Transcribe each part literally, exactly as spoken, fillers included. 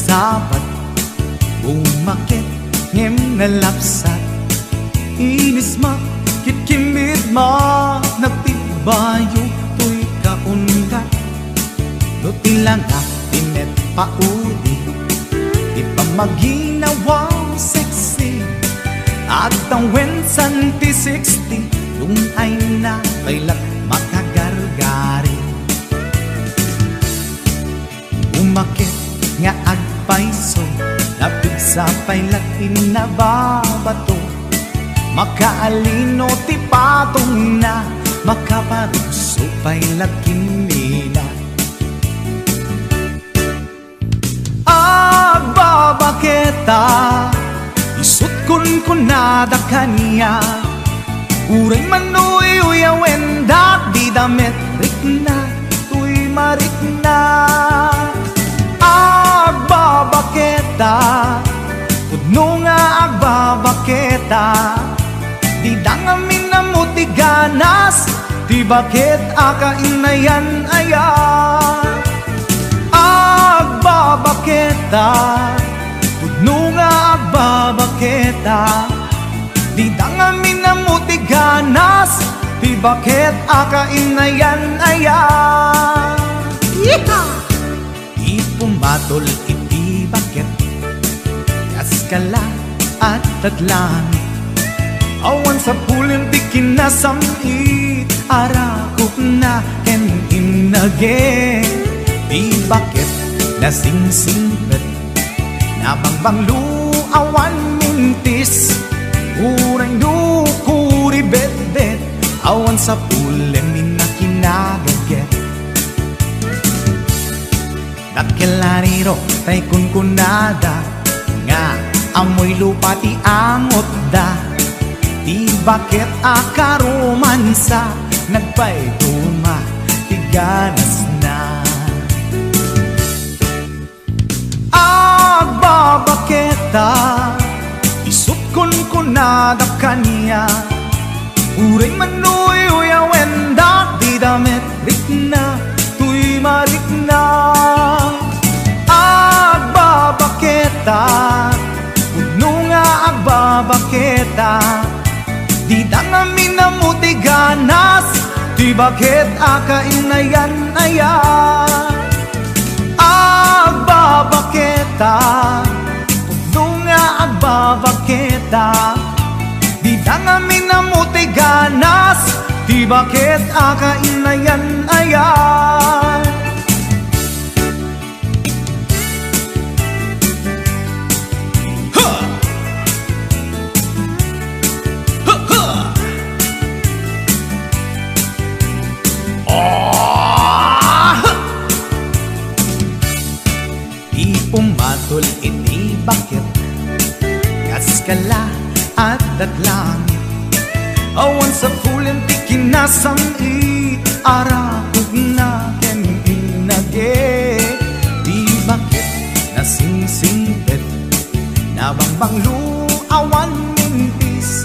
Dapat bumaket ngem nalapsat. Inismak, kitkimmitmak, nagtibbayo toy kaundat. No ti langak ti met paudi, ti pammaginawaw sexy, agtawen san ti sixty, dun ay na pay la makagargari. Umaket nga agpayso, napigsa pay la ti nababato. Makaalino ti patongna, makaparugso pay la kimmina. Agbabaketa, isut' kunkunada kaniak. Uray man uyuyawen da, dida met rikna toy marikna. Agbabaketa, pudno nga agbabaketa, dida ngamin ammo ti ganas, ti baket a kainayan aya. Agbabaketa, pudno nga agbabaketa, dida ngamin ammo ti ganas, ti baket a kainayan aya. Yeehaw! Ti pumatol iti baket, kas kala, adda langit. Awan sapulem ti kinasam-it, arakupna ken innage. Ti baket nasingsingpet, nabangbanglo, awan mintis, uray no kuribetbet, awan sapulem inna kinagaget. Dakkel a riro tay kunkunada nga ammoy lupa ti angotda. Ti baket a karomansa, nagpayduma ti ganasna. Agbabaketa, isut' kunkunada kaniak. Uray man uyuyawen da, dida met rikna toy marikna. Agbabaketa, pudno nga agbabaketa, dida ngamin ammo ti ganas, ti baket a kainayan aya. Agbabaketa, pudno nga agbabaketa, dida ngamin ammo ti ganas, ti baket a kainayan aya. Ha! Ha, ha! Ah! Ti pumatol iti baket, kas kala, adda langit. Awan sapulem ti kinasam-it, arakupna ken innage. Ti baket nasingsingpet, nabangbanglo, awan mintis,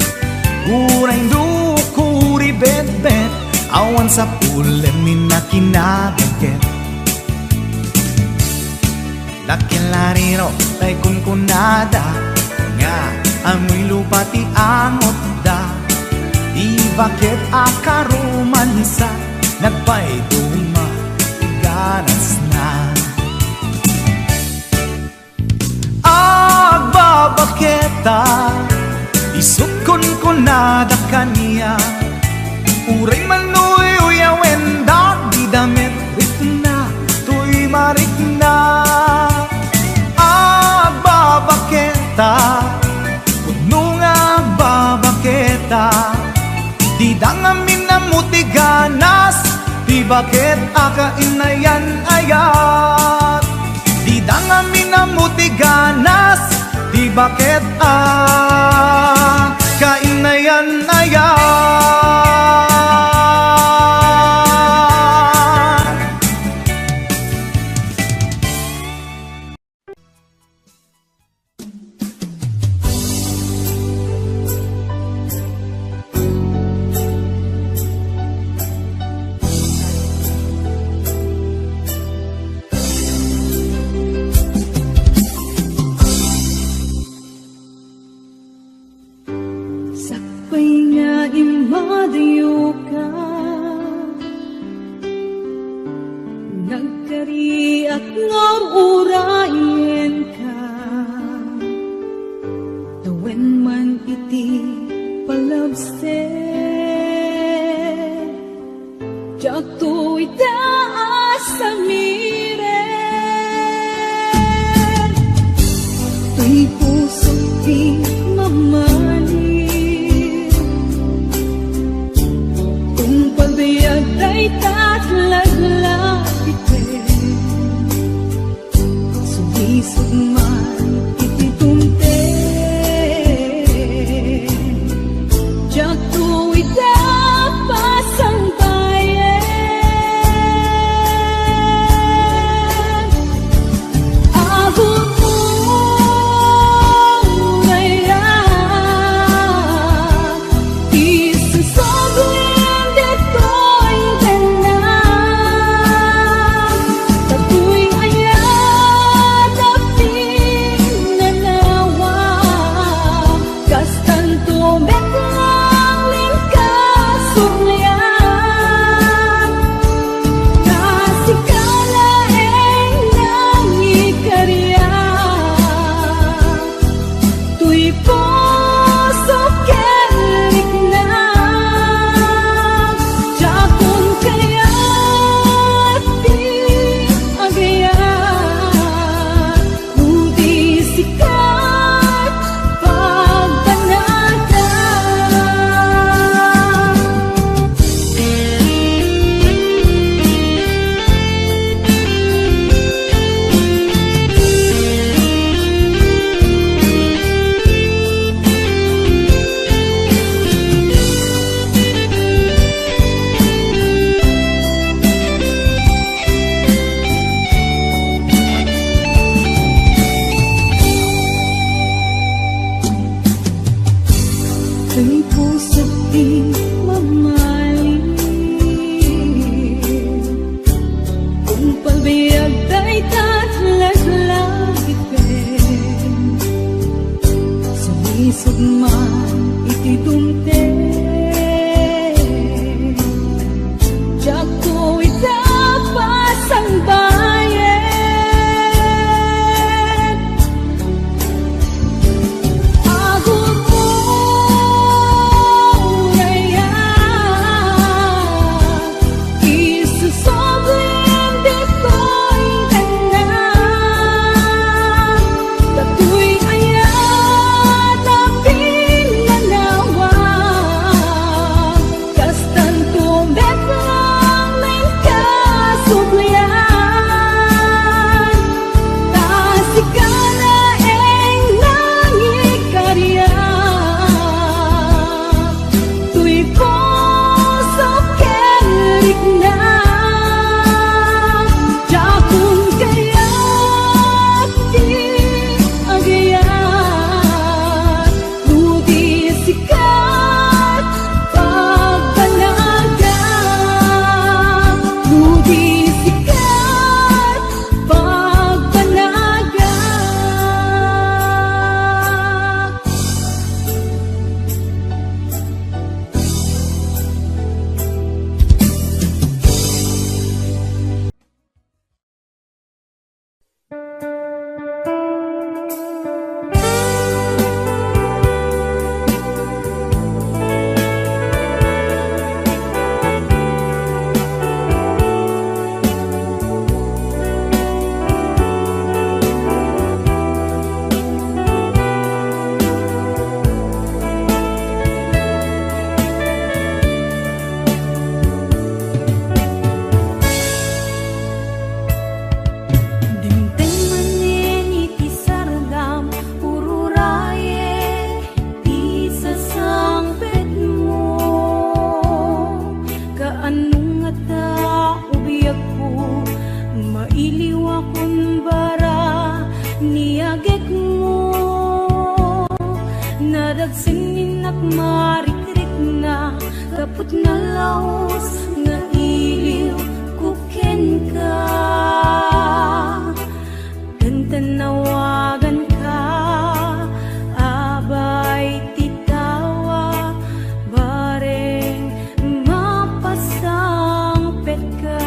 uray no kuribetbet, awan sapulem inna kinagaget. Dakkel a riro tay kunkunada nga ammoy lupa ti angotda. Ti baket a karomansa, nagpayduma ti ganasna. Agbabaketa, isut' kunkunada kaniak. Uray man uyuyawen da, dida met rikna toy marikna. Agbabaketa, pudno nga agbabaketa, dida ngamin ammo ti ganas, ti baket a kainayan aya. Dida ngamin ammo ti ganas, ti baket a kainayan aya. Kariak nga ur-urayenka, tawen man iti palabsek, diakto ita a samiren. Toy pusok ti mamali, tungpal biag dayta a laglagipem. Sumisog man iti dumteng, diakto ita pasangbayen. Agururayak, isusublim ditoy tengnga. Dagitoy ayat a pinanawa, kastanto met lang inkasubli. Nga sika laeng nangikariak, toy puso ken rikna, diakon kayat ti agayat. No di sika, pagbanagak. Ken pusok ti mamali, kung pagbiag dayta a laglagipen, sumisog man iti dumteng. Diakto ita pasangbayen. Agururayak, isusublim ditoy tengnga. Dagitoy ayat a pinanawa, kastanto met lang inkasublian. Ta sika laeng nangikariak, toy puso ken rikna. Diakon kayat ti agayat. No di sika, pagbanagak. No di sika, pagbanagak. Dimteng manen iti sardam, ururayek ti sasangpetmo. Kaano ngata, o biagko, mailiwakon bara ni agekmo? Nadagsen ni innak marikrikna, gapu ta nalaus nga iliwko kenka. Ken ta nawaganka, abay ti tawa, bareng mapasangpetka.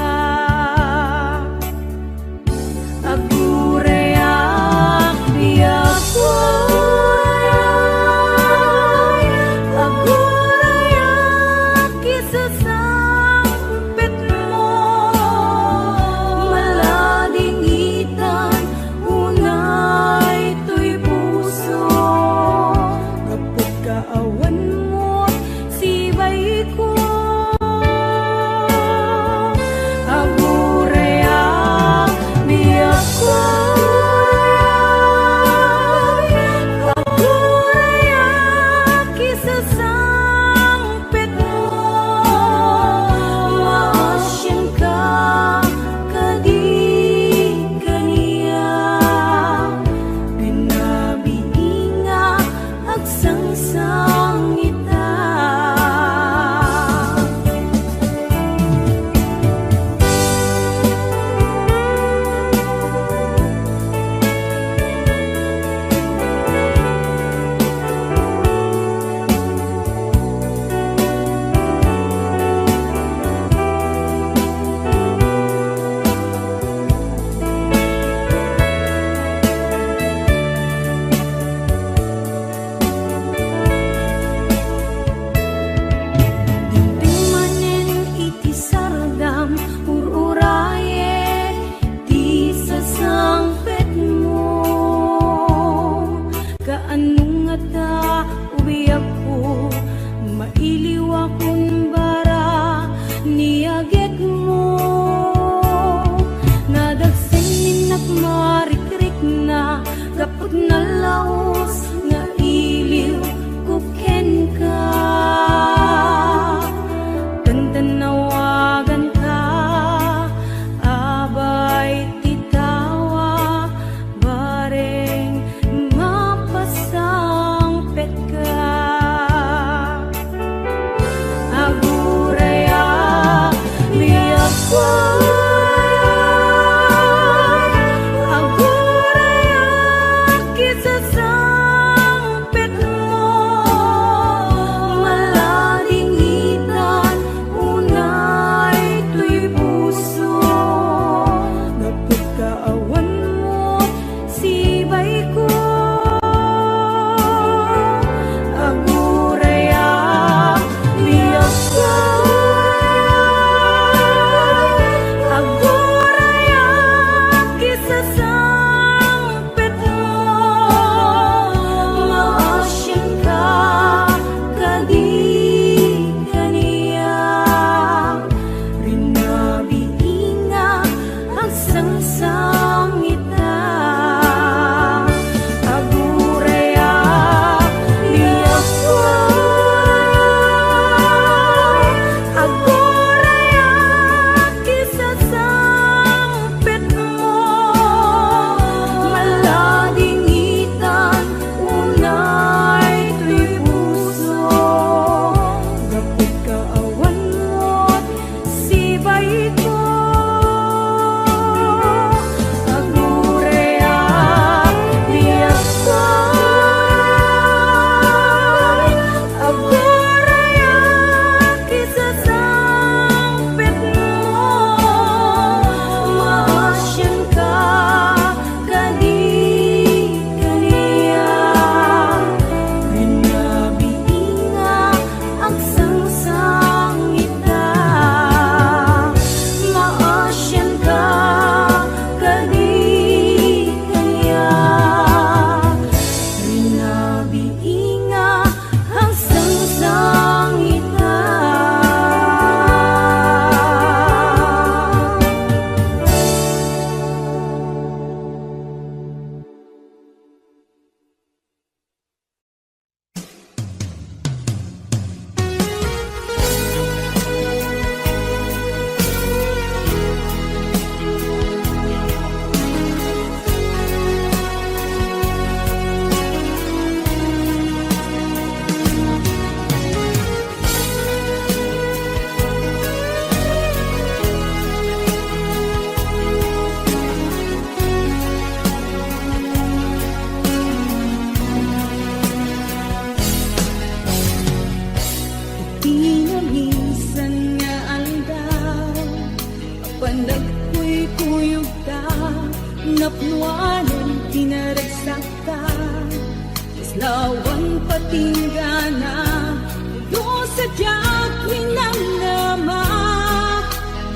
Nagkuykuyogta, napnoanen ti naragsakta. Lawan patinggana, no sadiak minamnama,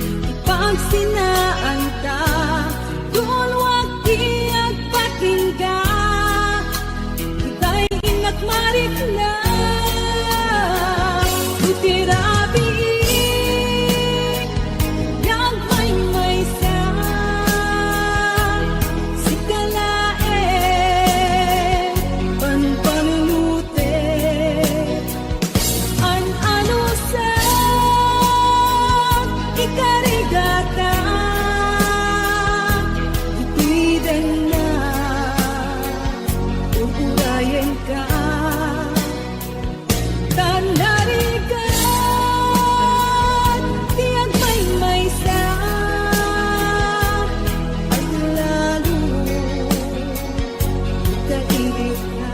ti pagsinaanta, dunwak ti agpatingga. Itay innak marikna, no ti rabii, agmaymaysa, sika laeng, panpanunotek. An-anusak, ikarigata, ditoy denna, ur-urayenka. Ta narigat ti agmaymaysa, aglalo, kailiwka.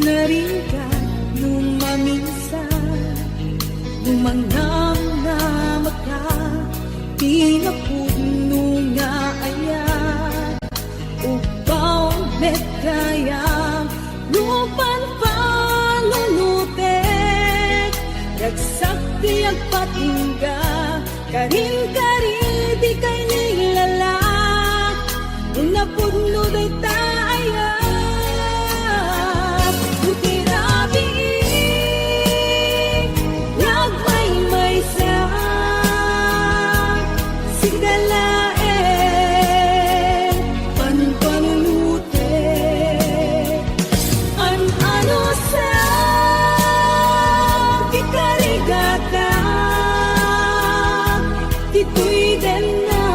Narigat no maminsan, no mangnamnamaka, ti napudno nga ayat, ubaw met gayam, no panpanunotek, ragsak ti agpatingga, karin-kari ti kainilala, no napudno dayta ayat, no ti rabii, agmaymaysa, sika laeng, panpanunotek. An-anusak, ikarigata, ditoy denna,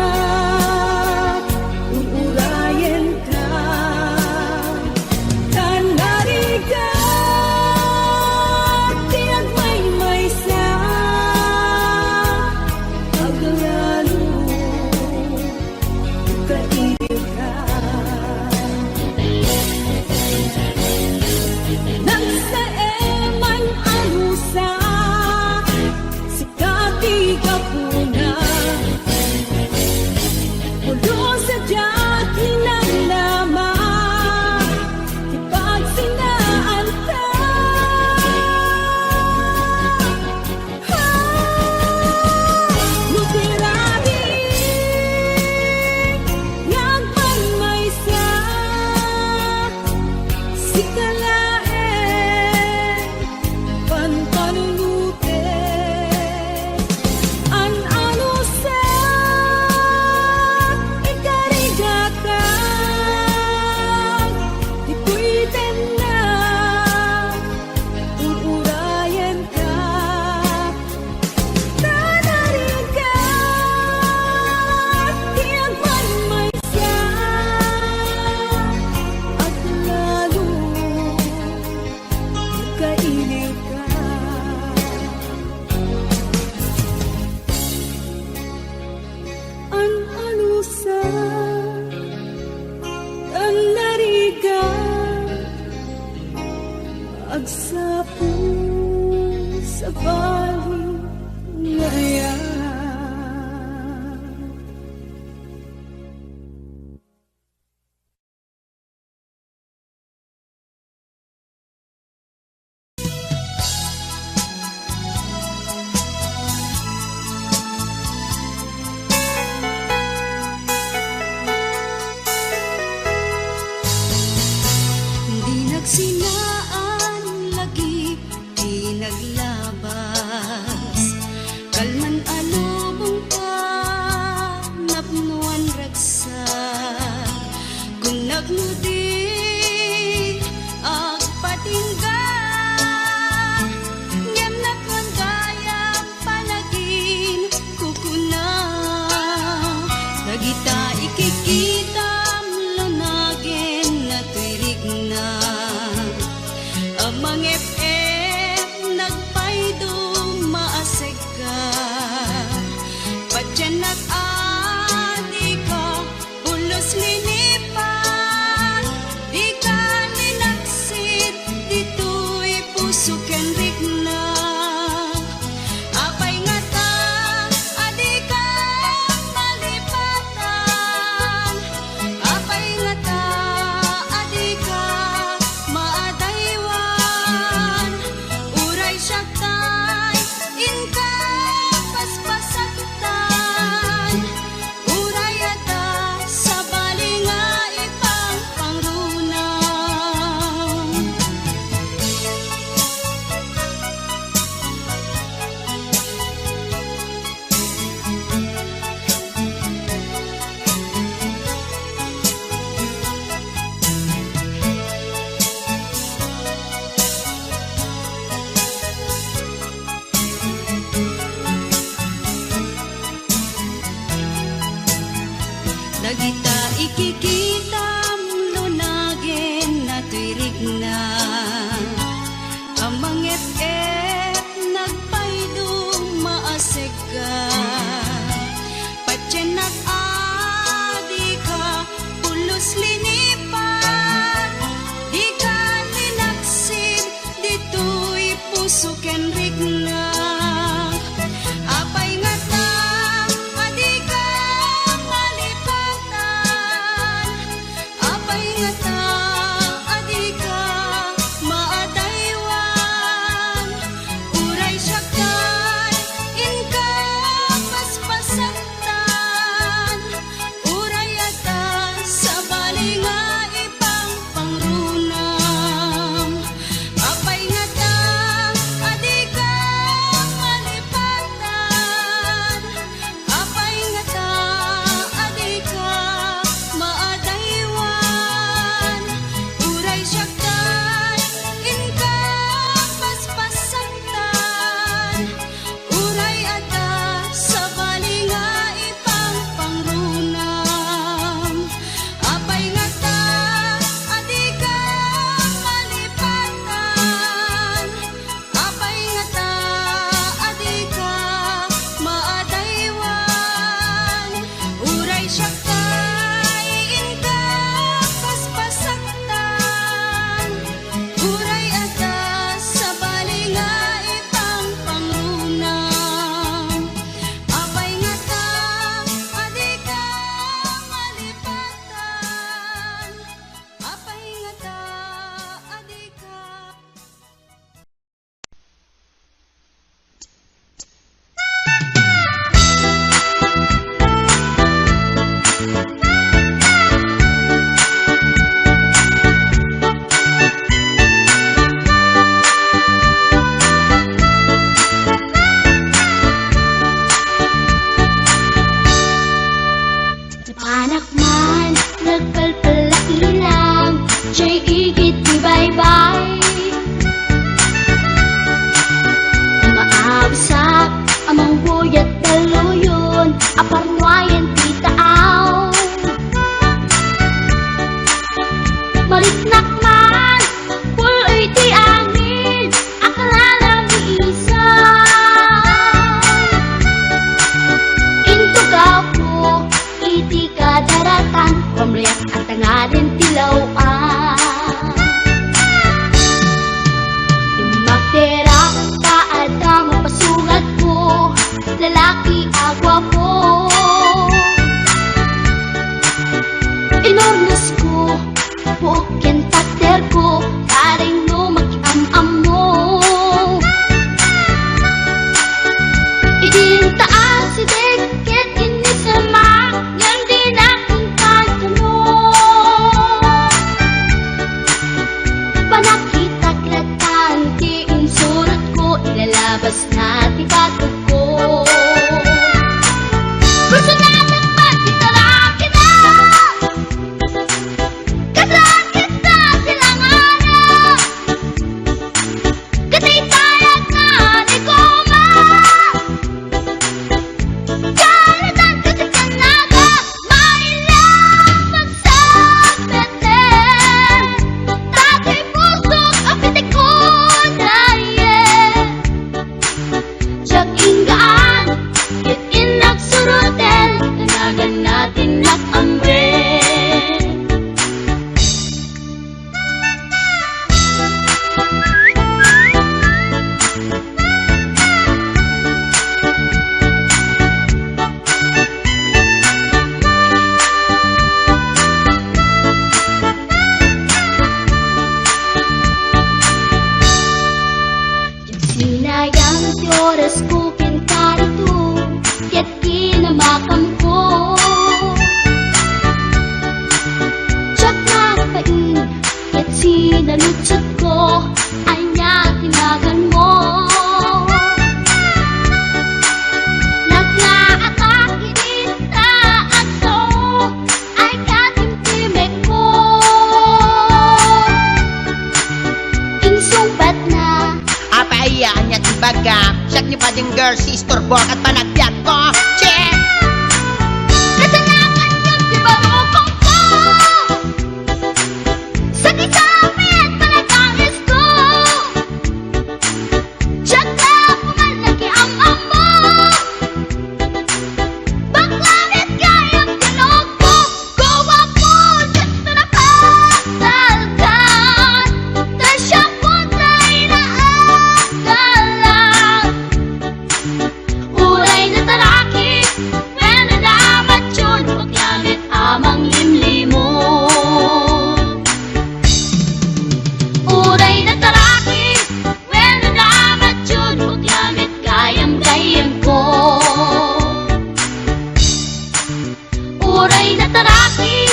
ur-urayenka. Ta narigat ti agmaymaysa, aglalo, kailiwka. Nagsaem an-anusak, sika ti gapuna. Pulos a diak hinangnama, ti pagsinaanta. No ti rabii, agmaymaysa, sika laeng, panpanunotek. An-anusak, ikarigata, ditoy denna, ur-urayenka. Ta narigat ti agmaymaysa, aglalo, kailiwka. An-anusak, an narigat, agsapul, sabali, ngaya. Di nagsinaan lagi ti naglabas. Kalman a lubong ta, napnoan ragsak. Kunnak no di agpatingga, ngem napnoan gayam panaginkukuna. Dagita ikikitam, lunagen natoy rikna. A mangep-ep, nagpaydum, maasek ka. Sister Borg at panagbiag ko. Check! Kasanakan yung di ba mo kong ko? Sa kisapit, panagangis ko. Siya ka, pumalagi ang amo. Bakla met gayam tinogbo, guwapo, gusto na pagtalkan. Ta siya po tayo na akala. Uray na taraki, wen na damat yun, paglamit amang limlimo. Uray na taraki, wen na damat yun, paglamit gayam gayam ko. Uray na taraki,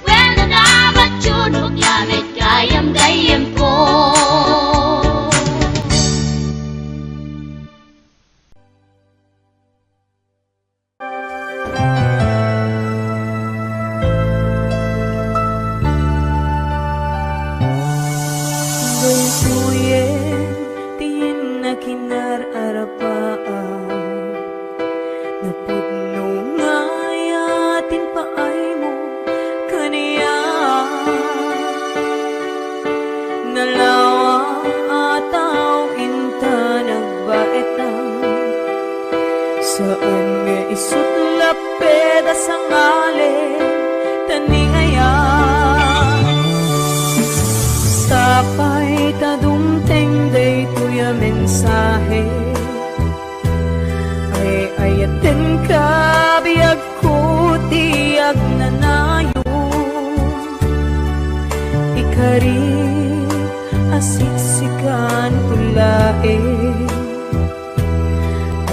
wen na damat yun, paglamit gayam gayam ko. Daytoyen ti nakinar-arapaan. Napudno nga ayaten paaymo kaniak. Nalawa a tao inta nagbaetan. Saan nga isut laped a sangalen ta ni aya. Sapay ta dumteng daytoy a mensahe. Ay-ayatenka, biagko ti agnanayon. Ikarik a siksikan ko laeng.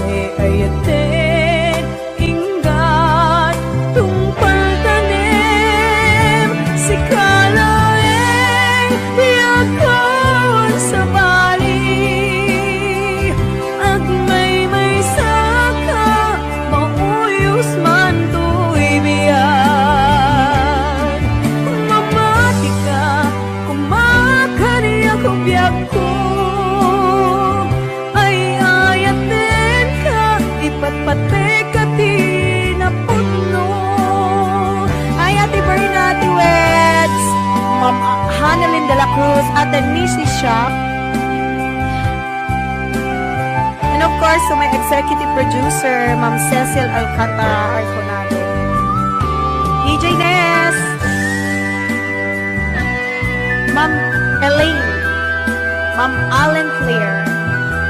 Ay-ayaten, inggat tungpal tanem, sika laeng ti agkawan sabali. Agmaymaysaka, mauyos man toy biag. Mamatika, koma kaniak, biagko. Ay-ayatenka, ipatpatek ti napudno. Ay, Ate Berna, Ate Weds, Ma'am Hanalyn de la Cruz, Ate Nisi Shop. And of course, to my executive producer, Ma'am Cecil Alcantara Arconado. D J Des. Ma'am Elaine, Ma'am Allen Claire,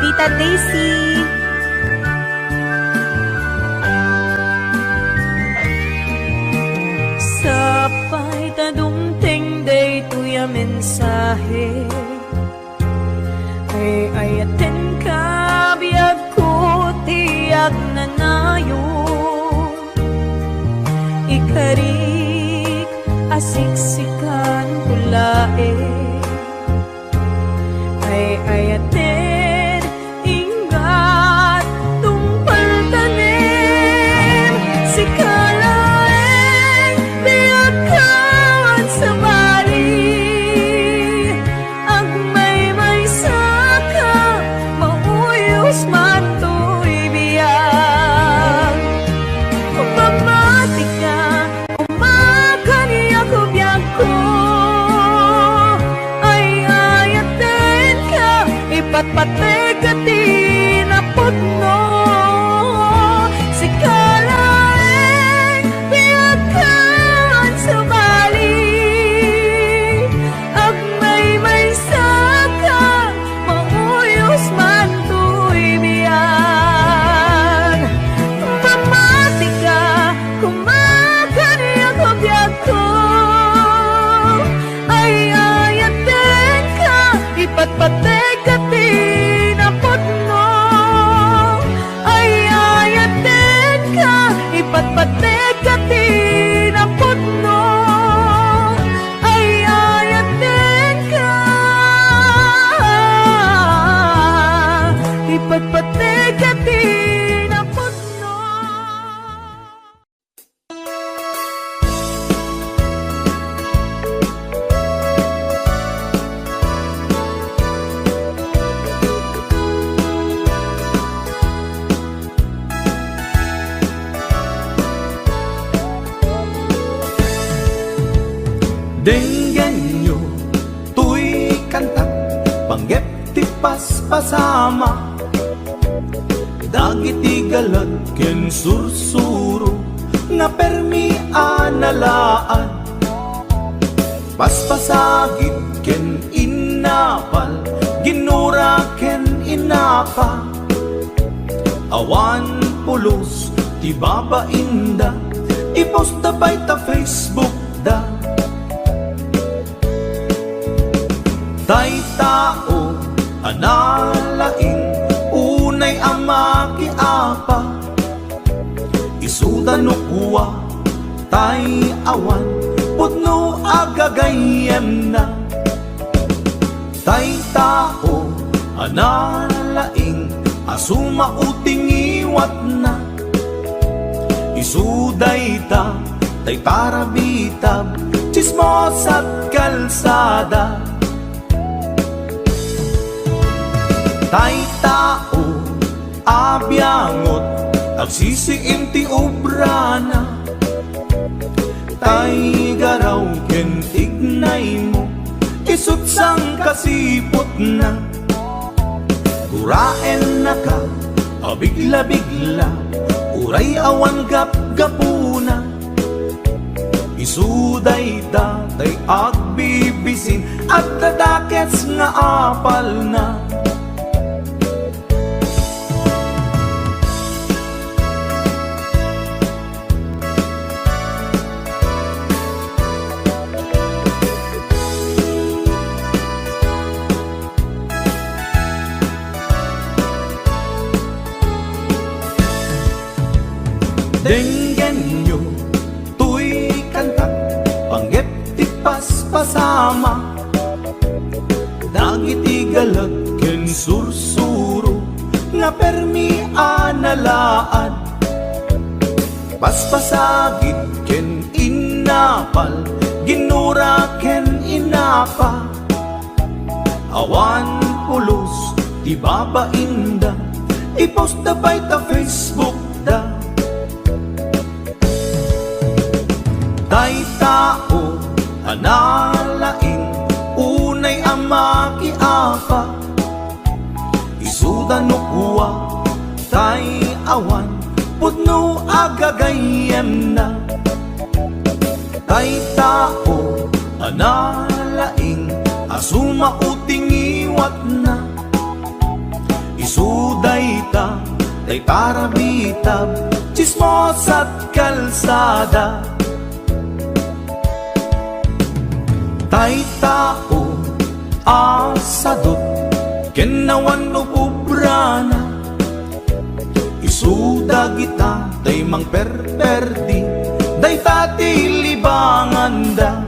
Tita Daisy. Sapay ta dumteng daytoy a mensahe. Ay-ayatenka, biagko ti agnanayon. Ikarik a siksikan ko laeng. Ay-ayaten, inggat tungpal tanem, sika laeng ti agkawan sabali. Agmaymaysaka, mauyos man toy biag. Mamatika, koma kaniak, biagko. Ay-ayatenka, ipat Pasama dagiti galag ken sursuro nga permi a nalaad. Paspasagid ken innapal, ginura ken innapa. Awan pulos ti babainda, i-post da pay ta Facebook da. Tay tao a nalaing, unay a makiapa, isuda no kua, tay awan pudno a gagayyemna. Tay tao a nalaing a sumao ti ngiwatna, isu dayta tay parabitab, tsismosat kalsada. Tay tao a biangot, agsisiim ti obrana. Tay garaw ken tignaymo, isut' sangkasiputna. Guraennaka a bigla-bigla, uray awan gapgapuna. Isu dayta tay agbibisin, adda dakes nga apalna. Denggenyo toy kanta, panggep ti paspasama. Dagiti galag ken sursuro nga permi a nalaad. Paspasagid ken innapal, ginura ken innapa. Awan pulos ti babainda, i-post da pay ta Facebook da. Tay tao a nalaing, unay a makiapa, isuda no kua, tay awan pudno a gagayyemna. Tay tao a nalaing a sumao ti ngiwatna. Isu dayta tay parabitab, tsismosat kalsada. Tay tao a sadut ken awan ububrana, isu dagita tay mangperperdi, dayta ti libanganda.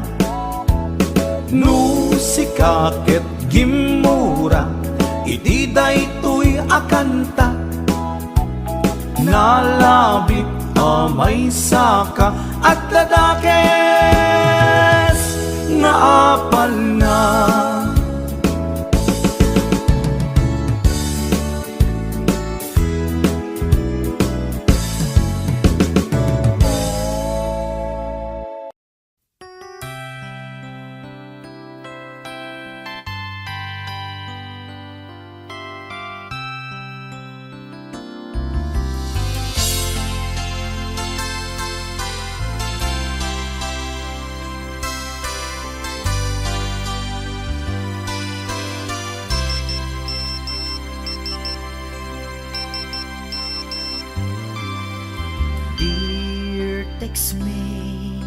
No sika ket gimmura iti daytoy a kanta, nalabit a maysaka, adda dakes nga apalna. Dear textmate,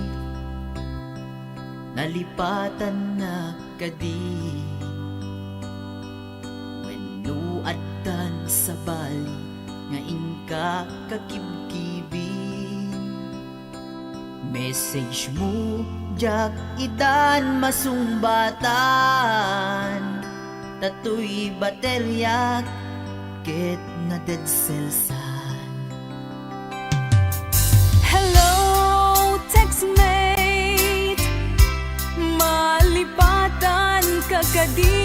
nalipatannak kadi? Wenno addan sabali nga inka kakibkibi? Message mo, diak itan masungbatan, ta toy bateriak ket nadedselsan. Hello, textmate! Malipatan ka kadi?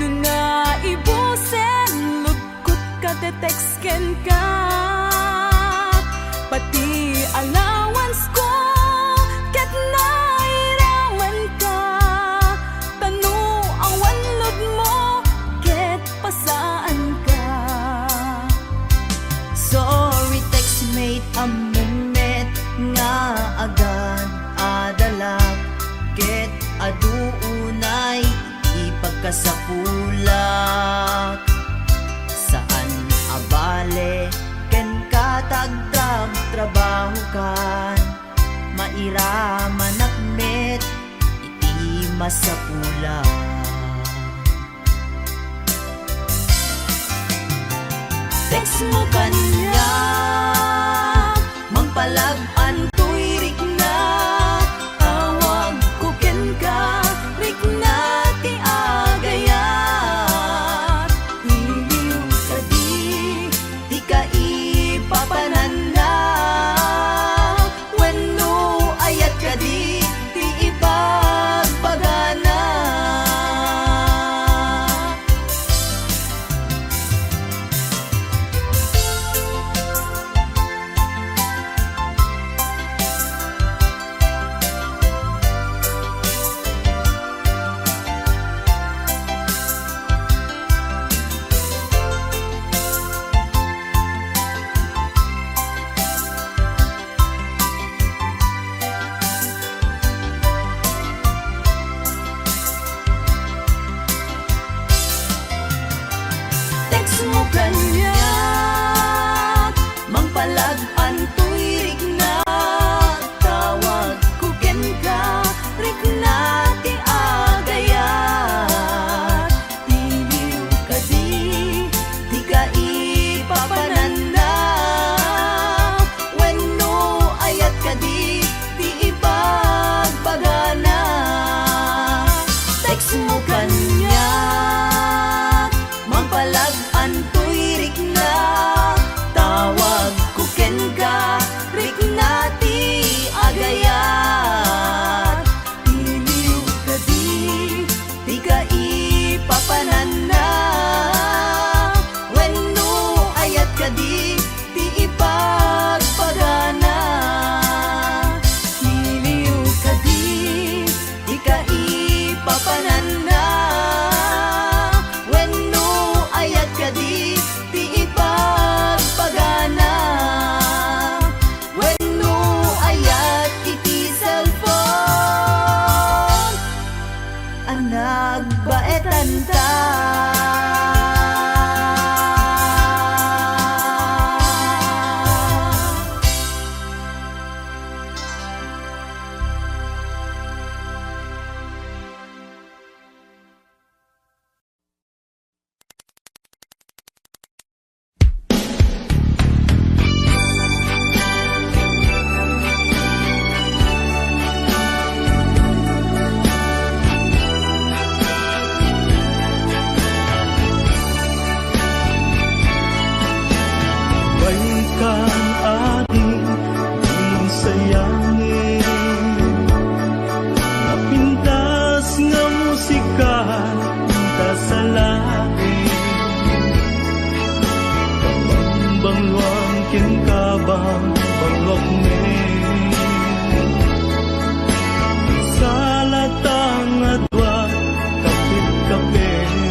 No naibusen, lugkotka, te-text kenka. Pati allowance ko ket nairamenka. Ta no awan load mo, Sorry, textmate, ammom met nga agad-adalak, ket adu unay ipagkasapulak. Saan a bale kenka ta agtrabtrabahokan, mairamanak met iti masapulak. Text mo kaniak, mangpalag-an toy rikna, tawagko kenka, rikna ti agayat. Iliw kadi ti kaipapananna, wenno ayat kadi ti ibagbagana? Text mo kaniak, mangpalag-an toy rikna, tawagko kenka, rikna ti agayat. Iliw kadi ti kaipapananna, wenno ayat kadi ti ibagbagana? Text mo kaniak, mangpalag-an toy rikna, tawagko kenka, rikna ti agayat. Iliw kadi ti kaipapananna, wenno ayat kadi ti ibagbagana? Iliw kadi ti kaipapananna, wenno ayat kadi ti ibagbagana? Wenno ayat iti cellphone a nagbaetanta? Baikan, adi, di masayangi. Napintas nga musika, pintas a laing. Bangluang kenka, bang-, bangluak met. Salata nga dua, kapit-kapit.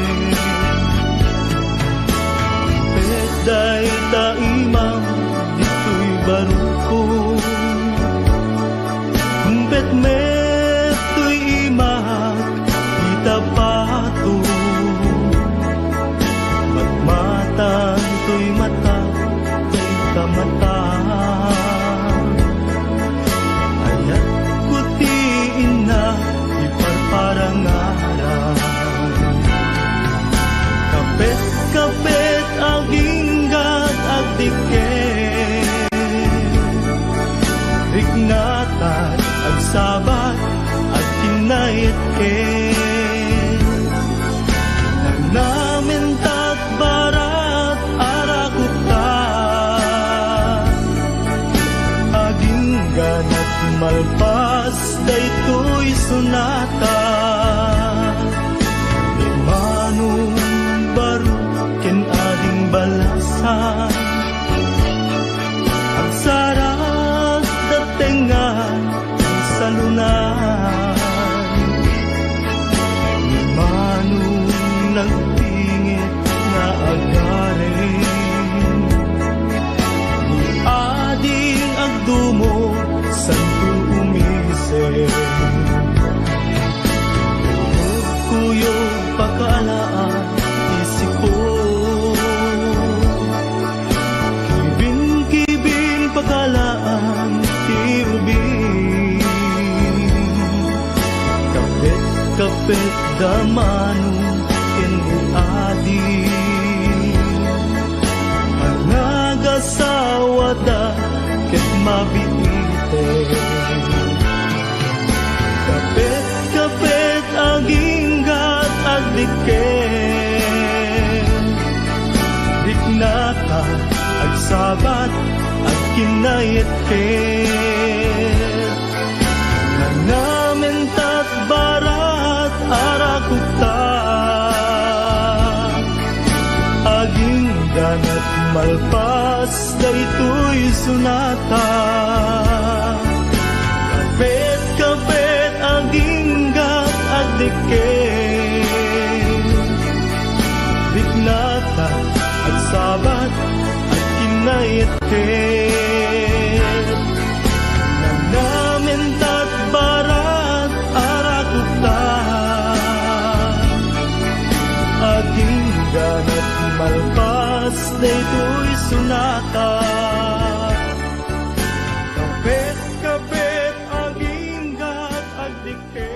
Pet dayta imam, ditoy barukon. Pet met toy imak, ita pato. Matmatan toy mata, ita mata. Sawada ket mabiiten. Kapet-kapet aginggat agdikken. Riknata agsabat agkinnaetket. Nanamintat barat arakupta. Agingganak malpas daytoy sonata. Kapet-kapet aginggat agdikken. Riknata agsabat agkinnaetket. Nanamintat barat arakupta. Agingganak malpas daytoy sonata. Kapet-kapet aginggat agdikken.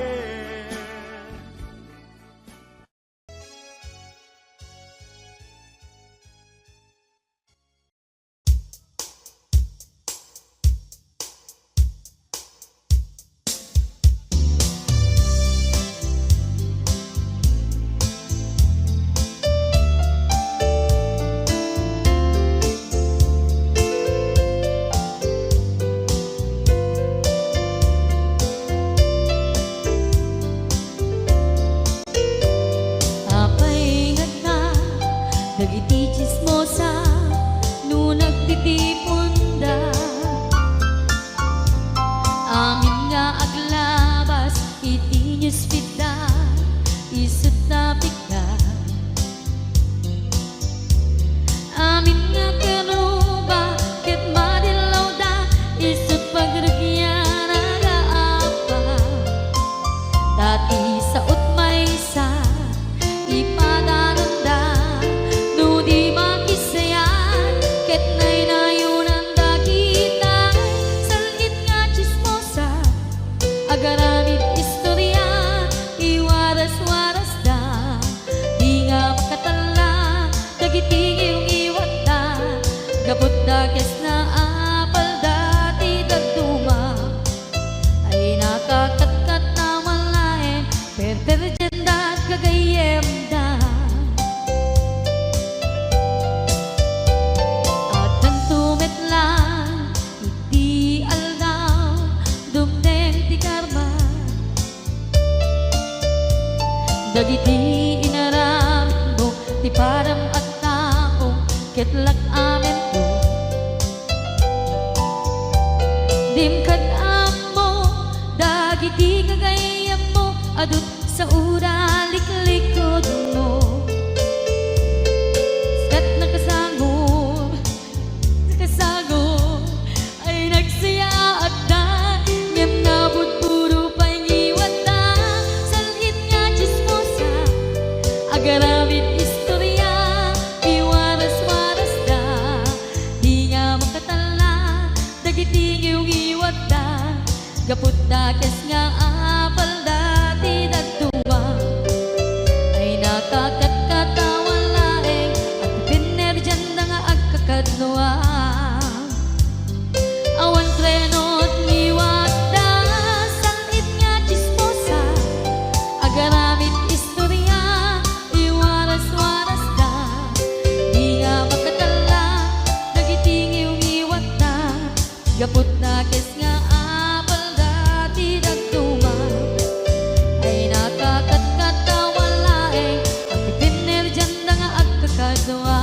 Apay ngarud dagiti tsismosa no nagtitiponda? Amin nga aglabas iti newsfeed da, isut' napikda. Amin nga karuba ket madillawda, isut' pagrugian nga apa. Ta ti sao't maysa, ipadananda no di makisayat ket naynayonanda kitay. Sal-it nga tsismosa, agaramid istoria, iwaras-warasda. Di nga makatalla dagiti ngiwngiwatda, gapu ta kasla apalda ti dadduma. Ay nakakatkatawan laeng, perperdianda, gagayyemda. Addanto met laeng iti aldaw, dumteng ti karma. Dagiti inaramidmo ti padam agtapong ket lak-amento. Dim kad-ammo dagiti gagayyemmo, adu saoda liklikudmo. Ket nakasangor, nakasangor, ay nagsayaatda, ngem nabudbudo pay ngiwatda. Sal-it nga tsismosa, agaramid istoria, iwaras-warasda. Di nga makatalla dagiti ngiwngiwatda, gapu ta kasla apalda ti dadduma. Ay nakakatkatawan laeng, agpipinerdianda nga agkakadua. Awan treno ti ngiwatda, sal-it nga tsismosa, agaramid istoria, iwaras-warasda. Di nga makatalla dagiti ngiwngiwatda, gapu ta kasla apalda ti dadduma. Ay nakakatkatawan laeng, agpipinerdianda nga agkakadua.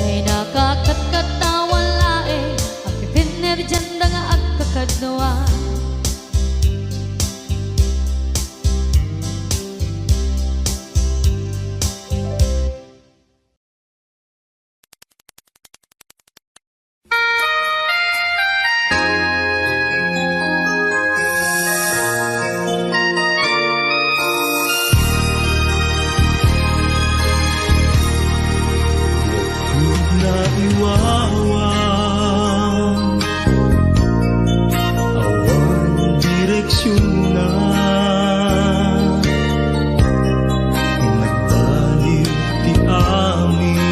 Ay nakakatkatawan laeng, agpipinerdianda nga agkakadua. Naiwawa, awan direksionna. Nagbaliw ti amin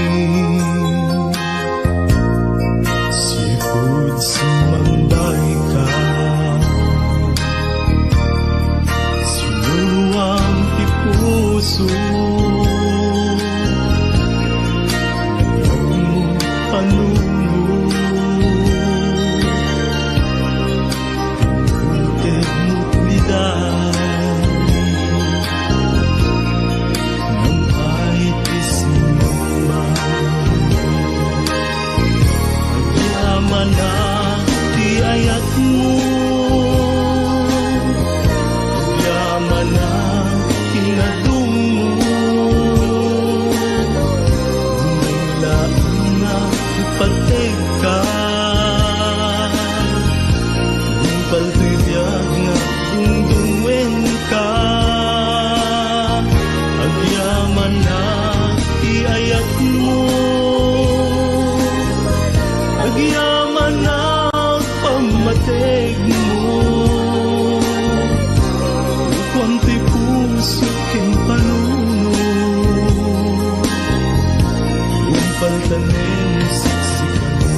Tanem siksikanto.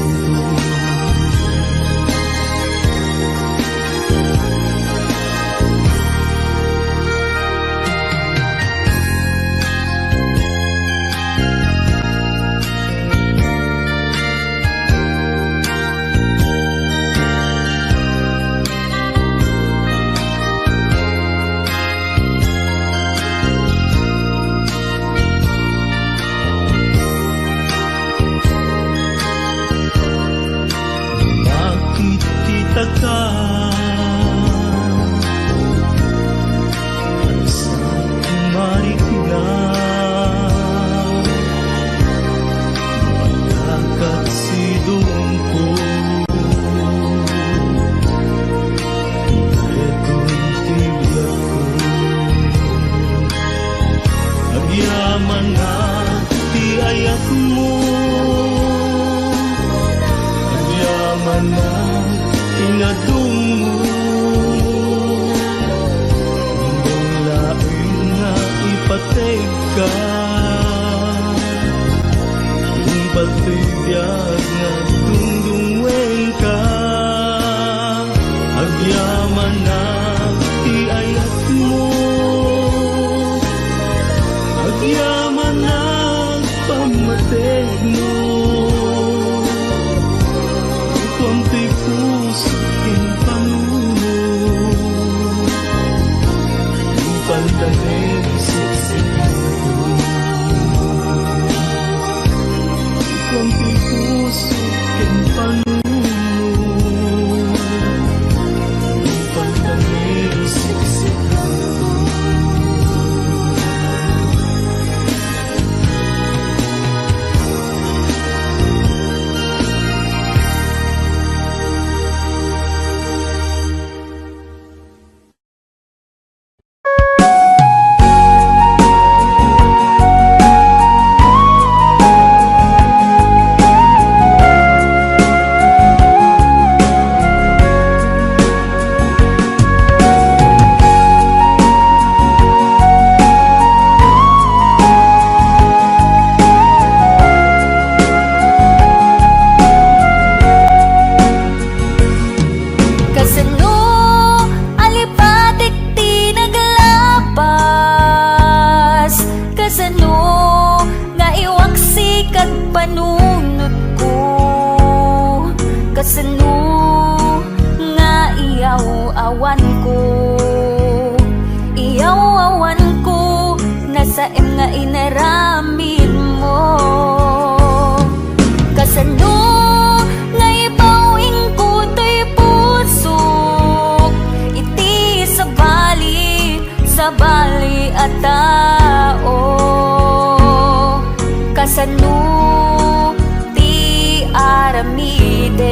Makititaka, sa marikna, malakad sidongko. Detoy ti biagko. Agyamanak ti ayatmo. Agyamanak ti nadummo. Imbag laeng nga ipategka. Imbag ti biag nga agdungdungwengka. Agyamanak ti ayatmo. Agyamanak pammategmo. Kuam ti puso ken panunot. Pantanem siksik. Kuam ti puso ken panunot. Pantanem siksik. Kasano a lipatek ti naglabas? Kasano nga iwaksi kad panunotko? Kasano nga iyaw-awanko? Iyaw-awanko, nasaem nga inaramidmo. Kasano nga ibaw-ingko toy pusok iti sabali, sabali a tao? Kasano ti aramidek?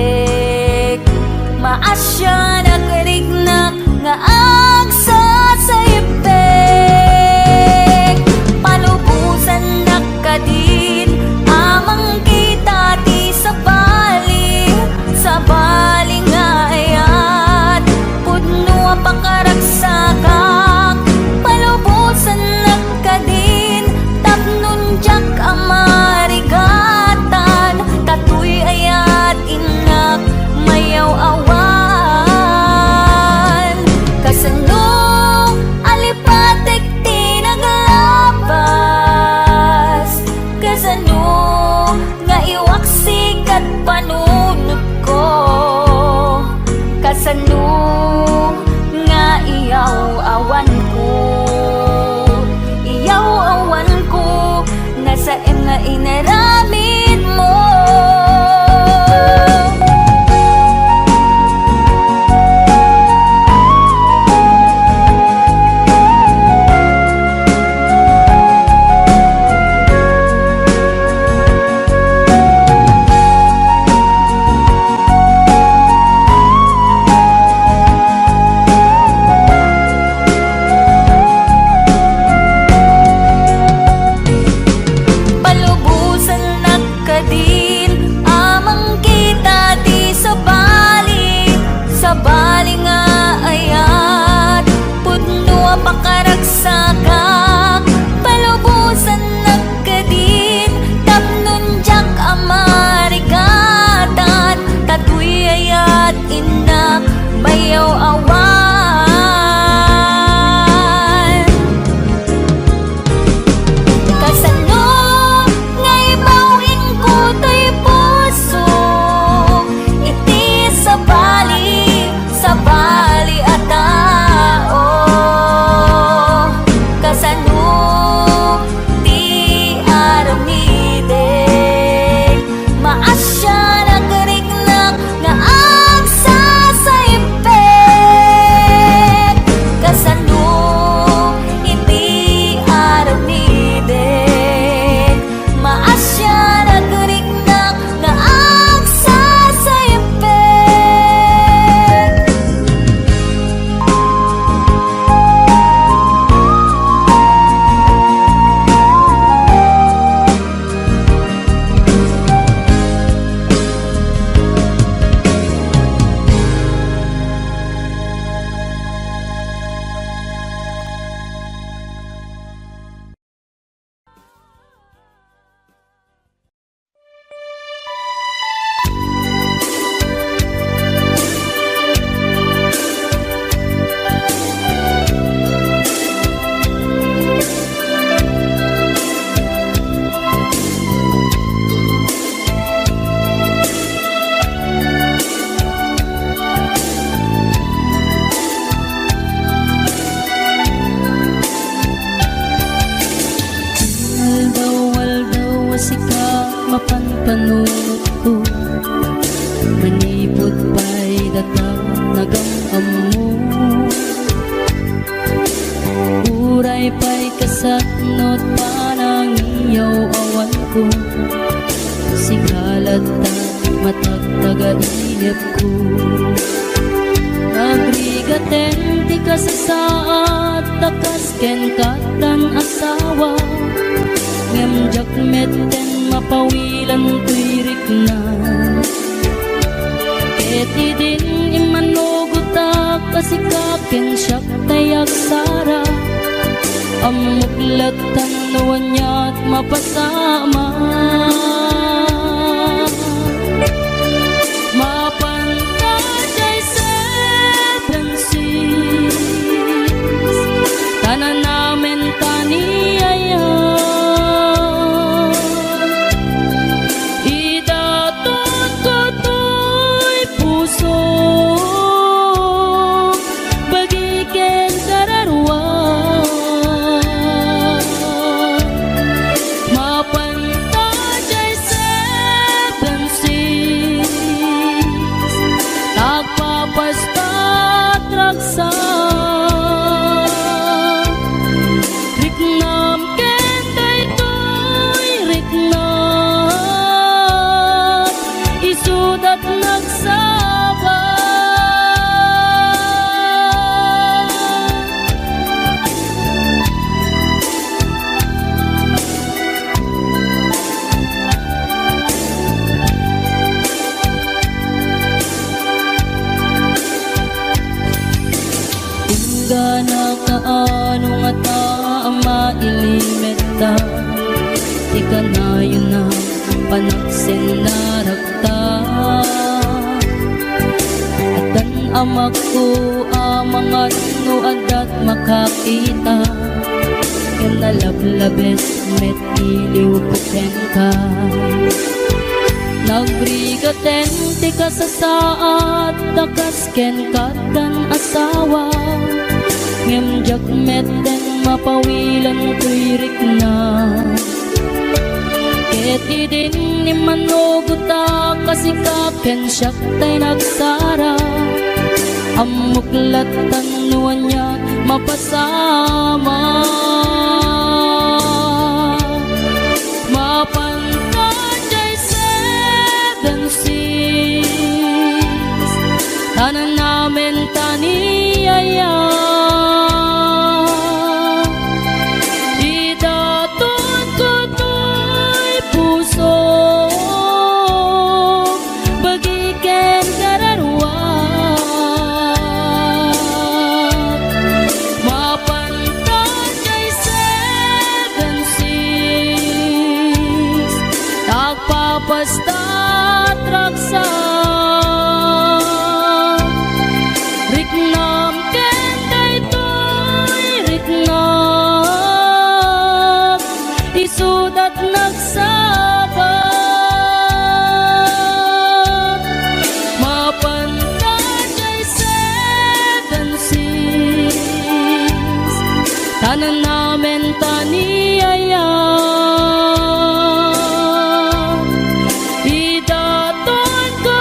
Maasianak, riknak nga agsasaibbek. Palubosannak kadin a mangkita ti sabali, sabali nga ayat. Pudno a pakaragsakak, palubosannak kadin tapno diak a marigatan, ta toy ayat innak mayaw-awan. Kasano a lipatek ti naglabas? Kasano nga iwaksi kad panunotko? Kasano nga iyaw-awanko? Iyaw-awanko, nasaem nga inaramidmo. Palubosan mapanpanunotko, manipud pay data nagam-ammo. Uray pay kasatnot panangiyaw-awanko, sika latta matagtaga inepko. Agrigaten ti kasasaad ta kas ken kattan asawa, ngem diak metten mapawilan toy rikna. Ket idin immanugotak a sika ken siak tay agsara, ammok lattan no aniat mapasamak. Mapan ta jay seven six, ta nanamen ta ni aya. Idatotko toy puso, bagi ken kararua. Mapan ta jay seven six, agpapastat ragsak. Riknam ken daytoy riknam, isudat nagsaba. Inggana kaano ngata a mailimetta ti kanayon a panagsennarakta. Addan amakko a mangan no addat makakita, ken nalablabes met iliwko kenka. Nagrigaten ti kasasaad ta kas ken kattan asawa, ngem diak metten mapawilan toy rikna. Ket idin immanugotak a sika ken siak tay nagsara, ammok lattan no ania mapasamak. Mapan ta jay seven six, ta nanamen ta ni aya. Idatotko toy puso, bagi ken kararua. Mapan ta jay seven six, agpapastat ragsak. Riknam ken daytoy riknam, isudat nagsaba. Mapan ta jay seven six, ta nanamen ta ni aya. Idatotko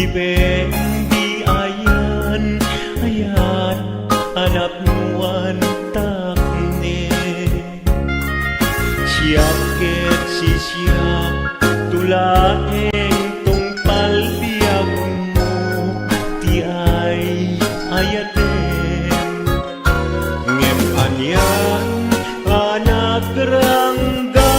Iben di ayan, ayat a napnoan takne. Siak ket sisiak, to laeng tungpal biagmo ti ay-ayatem. Ngem anian a nagranggas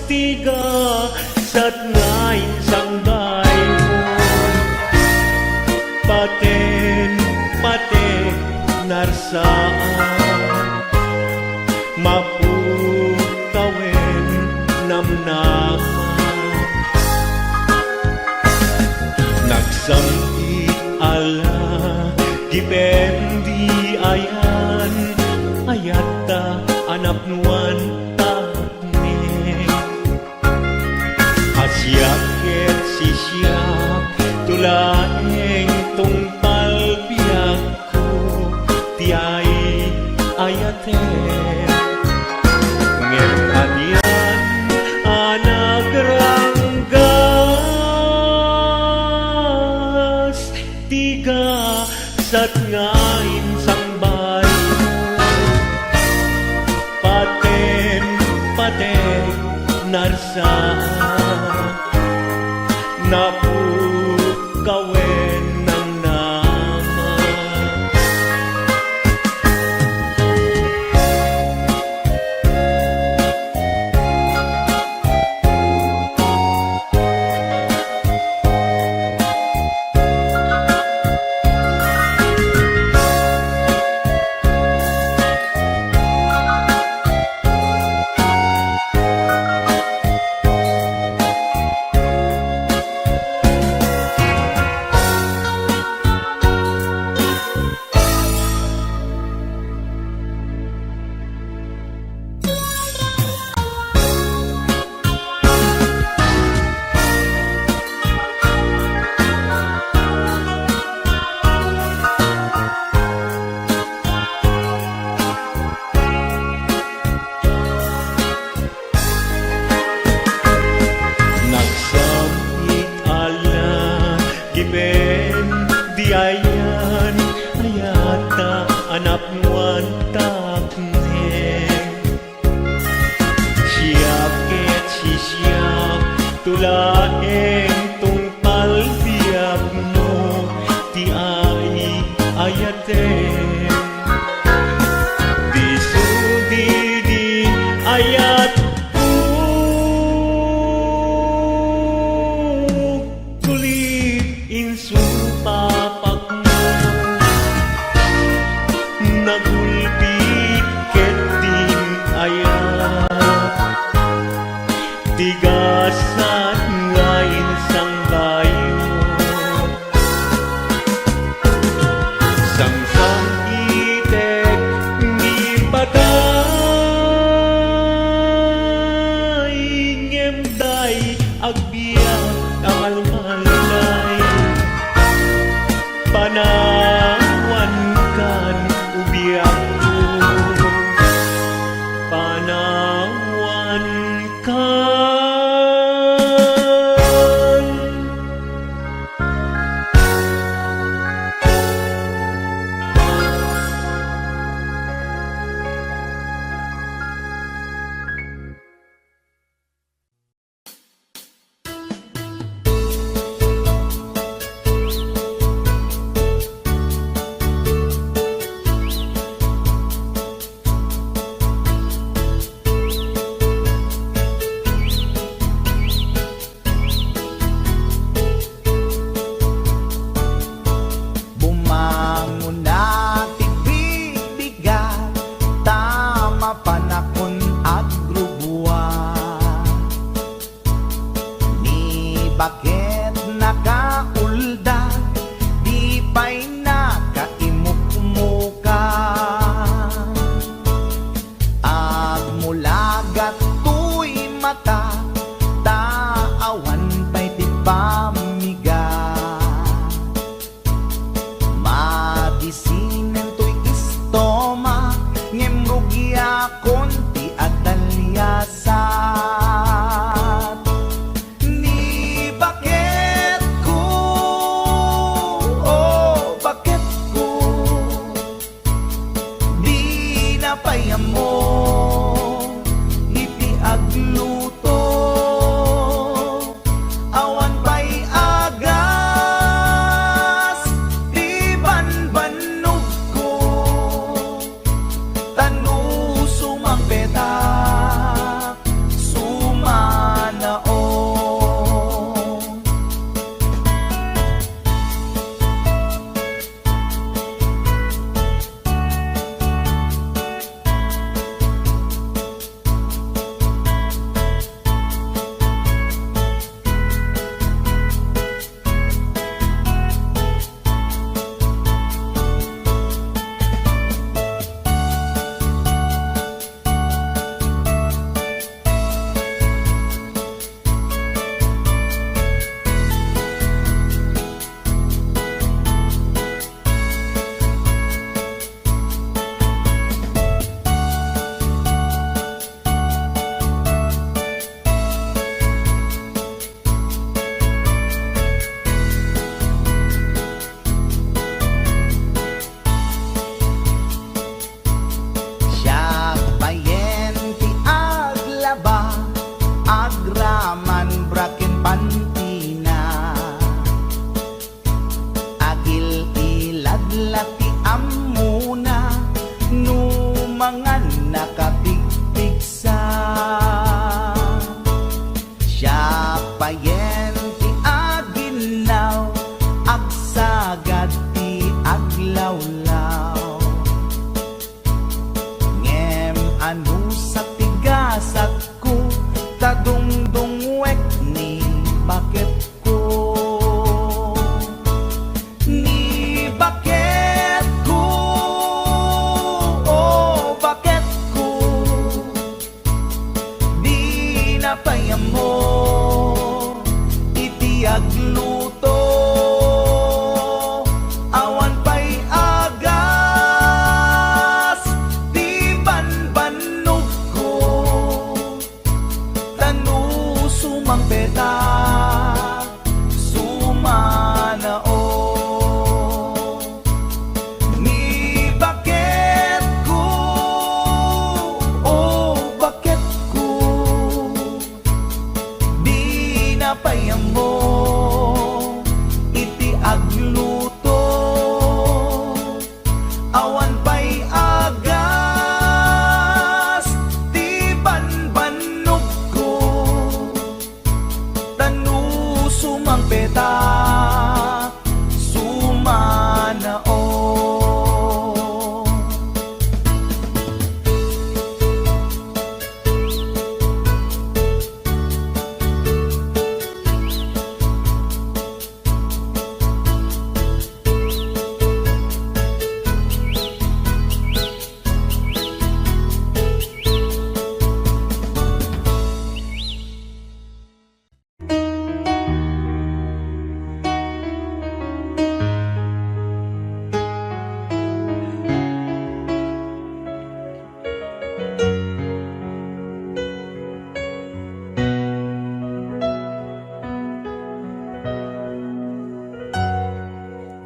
ti gasat nga insangbaymon, paten, paten, narsaan, mapukawen namnama. Nagsam-it a la, gipen di ayan, ayatta a napnoan takne. A siak ket sisiak, to laeng tungpal biagko ti ay-ayatem. Ngem anian a nagranggas ti gasat nga insangbaymon, paten, paten, narsaan, napukawen namnama. Nagsam-it a la, gipen di ayan, ayatta a napnoan takne. Siak ket sisiak, to laeng tungpal biagmo ti ay-ayatem. Disso di, di ayatko, kulit insupapakmo. Nagulpi ket din ayat ti gasat nga insangbaymo. Samsam-itek ni patay, ngem day agbiag a malmalay. Panawankan, o biagko, panawankan. Bumangona ti bibigat, ta mapanakon agrubuan. Ni baket nakaulda, di pay nakaimukmuka. Agmulagat toy mata, ta awan pay ti pammigat. Madisinen toy istomak, ngem rugiakon ti atalliasat. antina. Agil-ilad la ti ammona no mangan nakapigpigsa. Siapayen ti aginnaw, agsagad ti aglawlaw. Ngem anus a ti gasatko, ta dungdungwek ni baketko. Ni baketko, o baketko, dina pay ammo iti agluto. Awan pay agas ti banbannogko, ta no sumangpetak, sumanaok. Ni baketko, o baketko, dina pay ammo iti agluto. Awan pay agas ti banbannogko, ta no sumangpetak, sumanaok.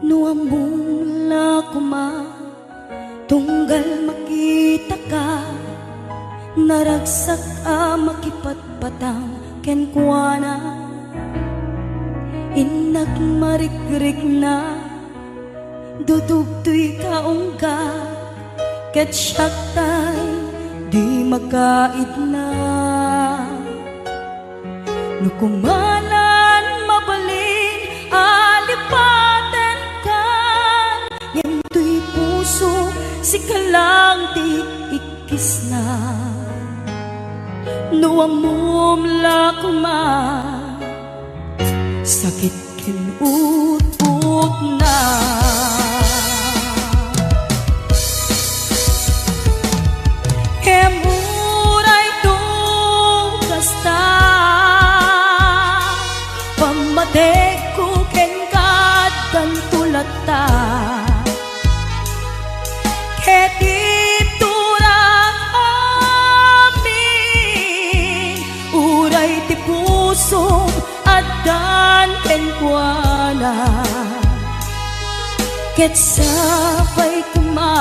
No ammom la koma, tunggal makitaka, naragsak a makipatpatang kenkuana. Innak marikrikna, dudugtoy ka unggak, ket siak tay di makaidna. No kumanan mabalin a lipatenkan, ngem toy puso, sika lang ti ikkisna. No ammom la koma, sakit ken utotna. Ngem uray no kasta, pammatekko kenka addanto latta. Ket iturak amin, uray ti pusom addan kenkuana. Ket sapay koma,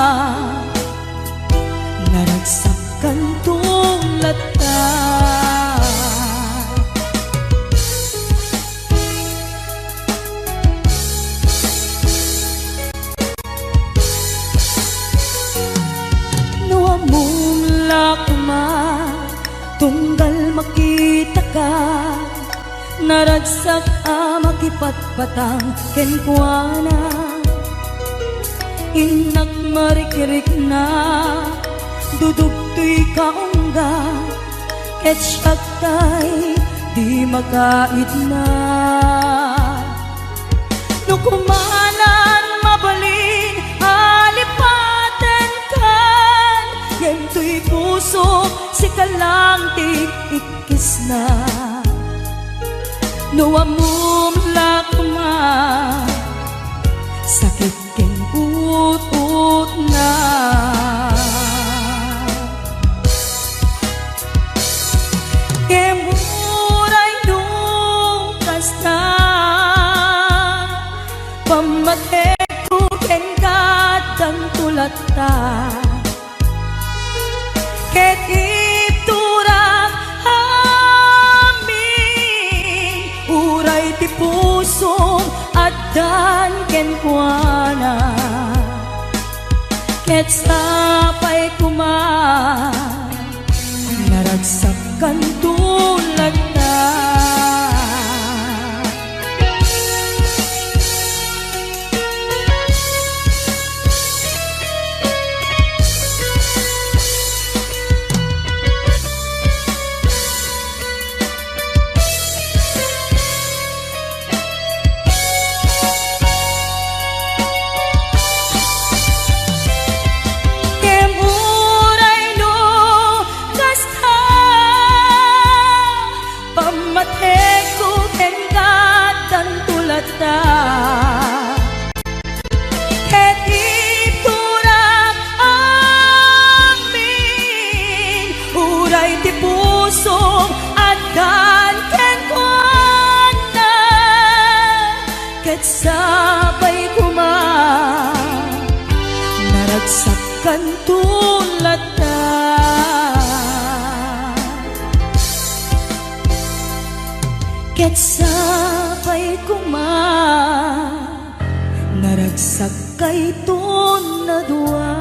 naragsakanto latta. No ammom la koma, tunggal makitaka, naragsak a makipatpatang kenkuana. Innak marikrikna, dudugtoy ka unggak, ket siak tay di makaidna. No kumanan mabalin a lipatenkan, ngem toy pusom, sika lang ti ikkisna. No ammom la koma, sakit ken utotna. Ngem uray no kasta, pammatekko kenka addanto latta. Ket iturak amin, pusom addan kenkuana. Ket sapay koma, naragsak kanto latta. Ngem uray no kasta, pammatekko kenka addanto latta. Ket iturak amin, uray ti pusom addan kenkuana. Ket sapay koma, naragsak kanto latta. Ket sapay koma, naragsak kayton a dua.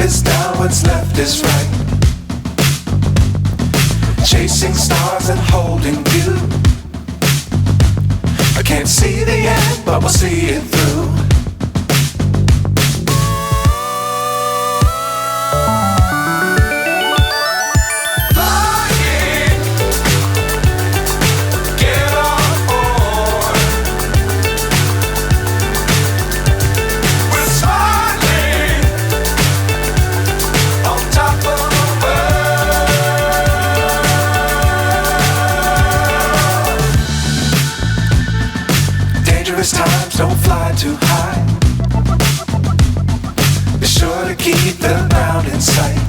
Now what's left is right. Chasing stars and holding you. I can't see the end, but we'll see it through. Flying, get on board. We're smiling on top of the world. Dangerous times, don't fly too high. Be sure to keep the ground in sight.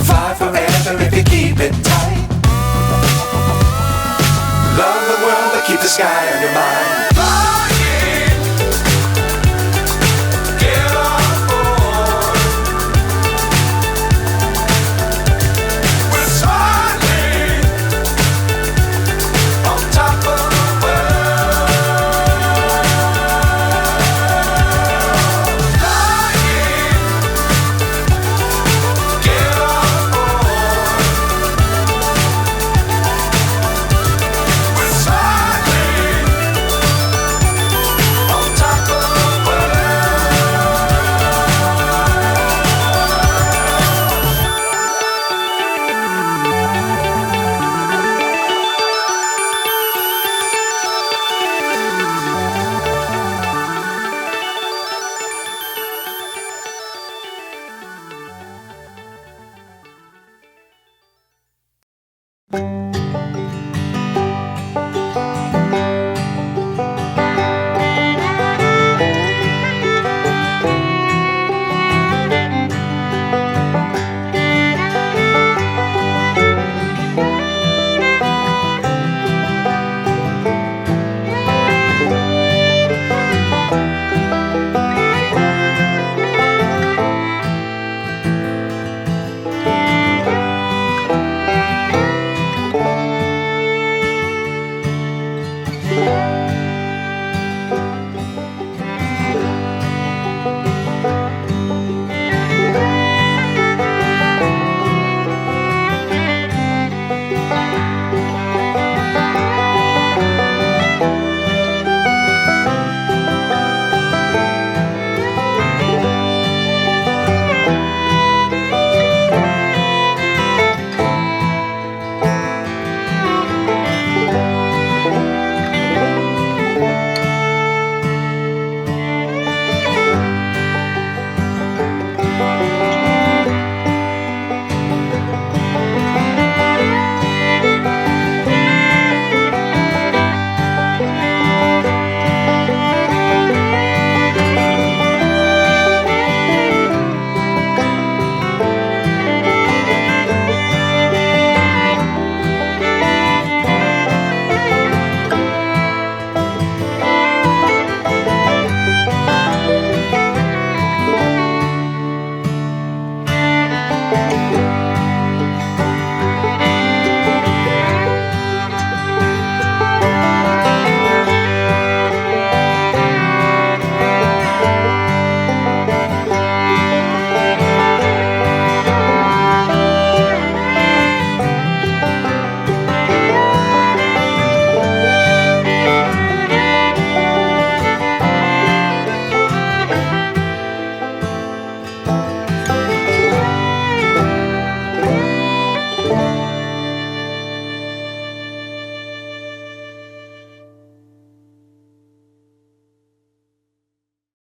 Fly forever if you keep it tight. Love the world, but keep the sky on your mind. Flying, get on board. We're soaring on top of the world. Flying, get on board. We're soaring on top of the world.